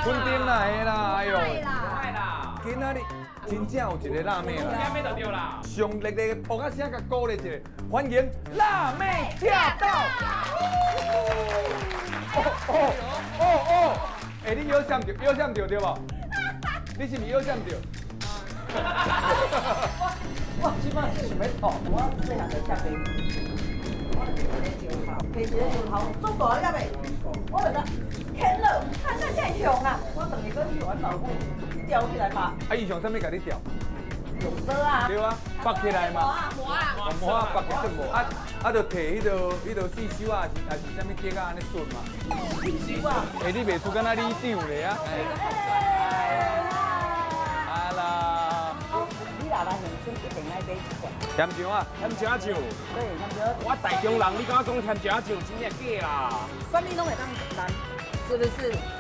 垦丁啦，嘿啦，哎呦，啦。啦，今仔日真正有一个辣妹啦，辣妹就對啦。上熱烈的噗仔聲共鼓勵一下，歡迎辣妹駕到！哦哦哦哦，欸，你有閃著，有閃著對無？你是毋是有閃著？我這擺想欲吐，我細漢就食袂，我就提一个石頭，提一个石頭，足大粒的，我就講天了，啊，那這會雄啊！我轉去閣去阮老母吊起來拍。啊，伊用啥物共你吊？用鎖啊。對啊，縛起來嘛。磨啊。磨啊，縛起來無？啊啊，就提彼個四手啊，還是啥物竹仔按呢順嘛。四手啊。欸，你袂輸敢若里長咧啊？啊啦。你若來恆春，一定愛買一罐。鹹醬啊，鹹醬仔醬。對，鹹醬。我台中人，你敢講鹹醬仔醬，真正假啦。啥物攏會當簡單，是不是？